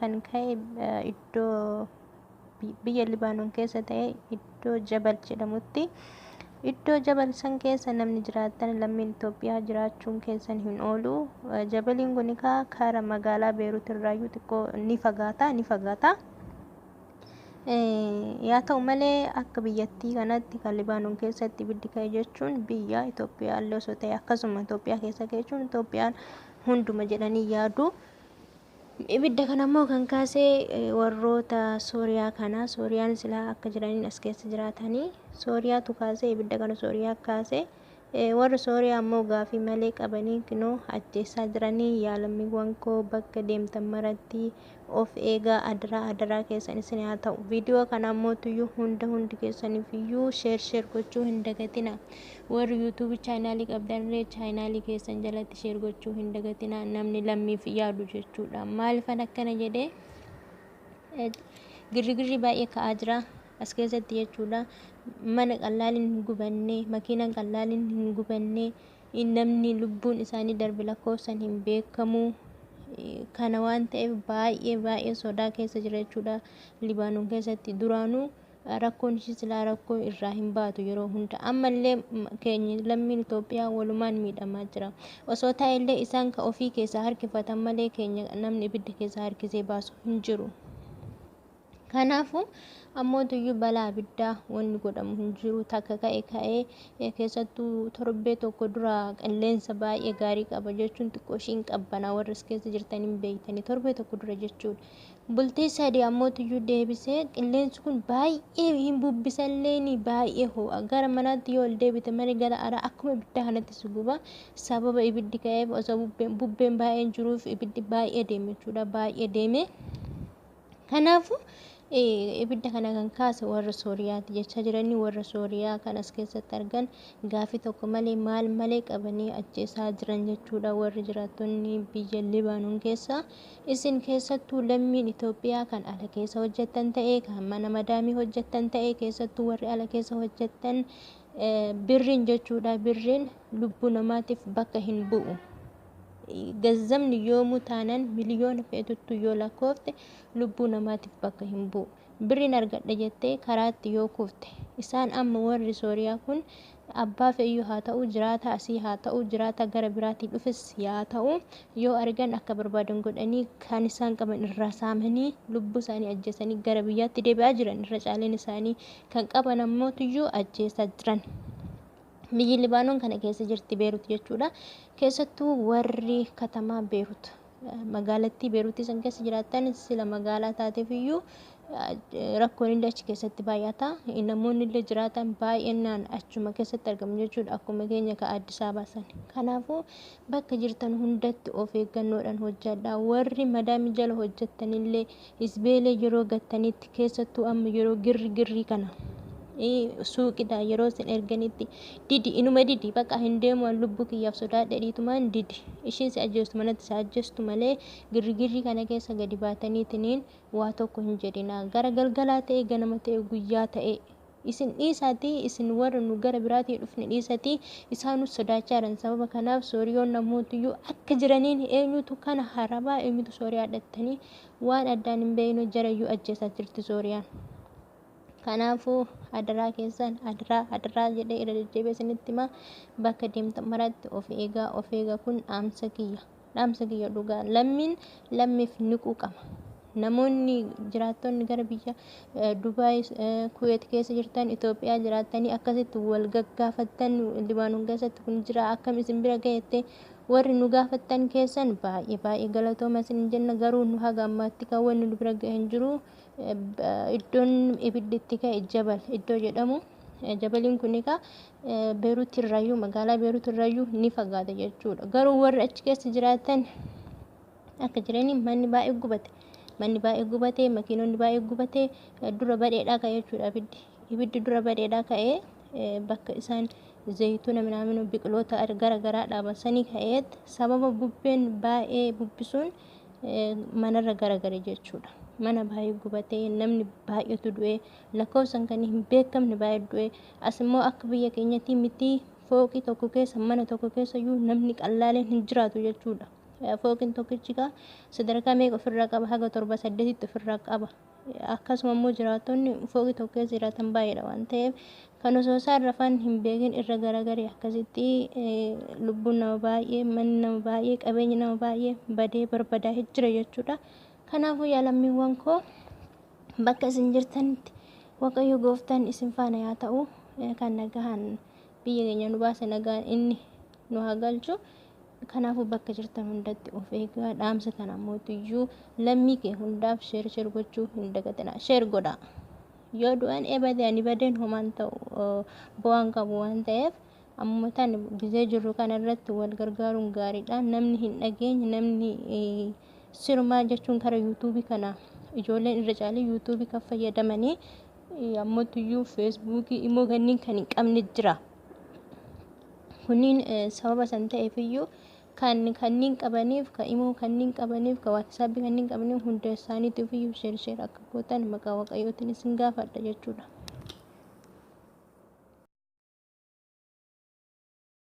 kan ka'e iddoo biyya Libaanoon keessa ta'e iddoo Jabal jedhamutti. Iddoo Jabal san keessa namni jiraatan lammiin Itoophiyaa jiraachuun keessan hin oolu. Jabaliin kun egaa karaa magaalaa Beerut irraayyuu xiqqoo ni fagaata ni fagaata. Yaa ta'u malee akka biyyattii kanatti kan Libaanoon keessatti ibiddi ka'e jechuun biyya Itoophiyaa illee osoo ta'e akkasuma Itoophiyaa keessa ka'e jechuun Itoophiyaan hunduma jedhanii yaadu. Ibidda kana immoo kan kaase warroota Sooriyaa kana. Sooriyaan silaa akka jiraniin as keessa jiraatanii Sooriyaatu kaase ibidda kana, Sooriyaa kaase. Warri Sooriyaa immoo gaafii malee qabanii kinoo ajjeessaa jiranii. Yaa lammiiwwan koo, bakka deemtan maratti of eegaa, adaraa adaraa keessan isin haa ta'u. Viidiyoo kana ammoo tuyyuu hunda hundi keessaniif iyyuu share share gochuu hin dagatina. Warri YouTube chaanaalii qabdanillee chaanaalii keessan jalatti share gochuu hin dagatina. Namni lammiif yaadu jechuudha. Maaliifan akkana jedhee? Girrigirri baay'ee ka'aa jira as keessatti jechuudha. Mana qallaaliin hin gubanne, makiinaan qallaaliin hin gubanne, namni lubbuun isaanii darbe lakkoofsan hin beekamu. Kana waan ta'eef baay'ee baay'ee sodaa keessa jira jechuudha. Libaanoon keessatti duraanuu rakkoon ishii silaa rakkoo irraa hin baatu yeroo hunda. Ammallee keenya lammiin Itoophiyaa walumaan miidhamaa jira. Osoo ta'ellee isaan ka ofii keessaa harkifatan malee keenya namni ibidda keessaa harkisee baasu hin jiru. Kanaafuu ammootuyyuu balaa abiddaa wanni godhamu hin jiru. Takka ka'e ka'ee keessattuu torbee tokko dura qilleensa baay'ee gaarii qaba jechuun xiqqoo ishiin qabbanaa, warra as keessa jirtan hin beektanii, torbee tokko dura jechuudha. Bultii 3 ammootuyyuu deebisee qilleensi kun baay'ee hin bubbisallee baay'ee ho'a. Gara manaatti yoo ol deebite malee gara araa akkuma ibiddaa kanatti si guba. Sababa ibiddi ka'eef osoo bubbeen baay'een jiruuf ibiddi baay'ee deeme jechuudha. Baay'ee deeme. Kanaafuu ibidda kana kan kaase warra Sooriyaati jechaa jiranii. Warra Sooriyaa kan as keessatti argan gaafii tokko malee maal malee qabanii ajjeesaa jiran jechuudha. Warri jiraattonni biyya Libaanoon keessa, isin keessattuu lammiin Itoophiyaa kan ala keessa hojjettan ta'e, kan mana madaamii hojjettan ta'e, keessattuu warri ala keessa hojjettan, birriin jechuudha, birriin lubbuu namaatiif bakka hin bu'u. Gazzamni yoomuu taanan miliyoona feetuttu yoo lakkoofte lubbuu namaatiif bakka hin bu'u. Birriin argadha jettee karaatti yoo kufte, isaan amma warri Sooriyaa kun abbaa fe'iyyuu haa ta'u, jiraata asii haa ta'u, jiraata gara biraatii dhufes yaa ta'u, yoo argan akka barbaadan godhanii kan isaan qaban irraa saamanii lubbuu isaanii ajjeesanii gara biyyaatti deebi'aa jiran. Irra caaleen isaanii kan qaban ammootuyyuu ajjeesaa jiran. Biyyi Libaanoon kana keessa jirti, Beerut jechuudha. Keessattuu warri katamaa Beerut, magaalattii Beeruutii san keessa jiraatan, sila magaalaa taateef iyyuu rakkoon illee achi keessatti baay'ata. Namoonni illee jiraatan baay'inaan achuma keessatti argamu jechuudha. Akkuma keenya ka Addis Ababaa san. Kanaafuu bakka jirtan hundatti of eeggannoodhaan hojjedha. Warri madaamii jala hojjettan illee isbeelee yeroo gattanitti, keessattuu amma yeroo girri girrii kana, suuqidha yeroo isin erganitti didi, inuma didi, bakka hin deemu, lubbuu kiyyaaf sodaadhe dhiitumaan didi. Ishiin si ajjeestu manatti si ajjeestu malee girrigirrii kana keessa gadi baataniitiniin waa tokko hin jedhina. Gara galgalaa ta'e, ganama ta'e, guyyaa ta'e, isin dhiisaatii, isin warra nu gara biraatii dhufne dhiisaatii, isaanus sodaachaa jiran. Sababa kanaaf Sooriyoon namootiyyuu akka jiraniin eenyutu kana harabaa, eenyutu Sooriyaa dhattanii waan addaan hin beekne jarayyuu ajjeesaa jirti Sooriyaan. Kanaafuu adaraa keessan, adaraa adaraa jedhee irra deddeebi'ee isinitti himaa, bakka deemtan maratti of eegaa, of eegaa. Kun dhaamsa kiyya, dhaamsa kiyya dhugaa. Lammiin lammiif ni quuqama. Namoonni jiraattonni gara biyya Dubaay, Kuweet keessa jirtan, Itoophiyaa jiraattanii akkasitti wal gaggaafattan, Libaanoon keessatti kun jira, akkam isin bira ga'ette warri nu gaafattan keessan baay'ee baay'ee galatooma isin jenna. Garuu nu haga ammaatti kan wanni nu bira ga'e hin jiru. Iddoon ibiddi itti ka'e Jabal iddoo jedhamu. Jabaliin kun egaa Beeruut irraayyuu, magaalaa Beeruut irraayyuu ni fagaata jechuudha. Garuu warri achi keessa jiraatan akka jiranii manni baay'ee gubate. Manni baay'ee gubate, makiinonni baay'ee gubate, dura badheedhaa ka'e jechuudha ibiddi. Ibiddi dura badheedhaa ka'ee bakka isaan zayituuna minaaminu biqiloota gara garaa dhaaban sanii ka'ee sababa bubbeen baay'ee bubbisuun manarra garagale jechuudha. Mana baay'ee gubatee, namni baay'eetu du'e, lakkoofsan kan hin beekamne baay'ee du'e. As immoo akka biyya keenyatti miti, fooqii tokko keessa, mana tokko keessa iyyuu namni qallaaleen hin jiraatu jechuudha. Fooqiin tokkichi kaa sadarkaa meeqa ofirraa qaba? Haga 7 8tti ofirraa qaba. Akkasuma immoo jiraattonni fooqii tokko keessa jiraatan baay'eedha waan ta'eef, kan osoo isaan rafan hin beekin irra garagaree akkasitti lubbuun nama baay'ee, manni nama baay'ee, qabeenyi nama baay'ee badee barbadaa'ee jira jechuudha. Kanaafuu yaa lammiiwwan koo, bakka isin jirtanitti Waaqayyo gooftaan isin faana yaa ta'u. Kan nagahaan biyya keenya nu baase nagaan inni nu haa galchu. Kanaafuu bakka jirtan hundatti of eegaa. Dhaamsa kana mootiyyuu lammii kee hundaaf share share gochuu hin dagatinaa. Share godhaa. Yoo du'an ebade ani badeen homaan ta'u bu'aan qabu waan ta'eef, ammuma tan gizee jirru kana irratti wal gargaaruun gaariidha. Namni hin dhageenye, namni sirumaa jechuun kara yuutuubii kana ijoolleen irra caalee yuutuubii kan fayyadamanii, ammotuyyuu feesbuukii immoo kanneen kan hin qabne jira. Kunniin sababa san ta'eef iyyuu kan kanneen qabaniif, kan imoo kanneen qabaniif, kan waatisaapii kanneen qabaniif, hunda isaaniitiif iyyuu share share akka gootan maqaa Waaqayyootiin isin gaafadha jechuudha.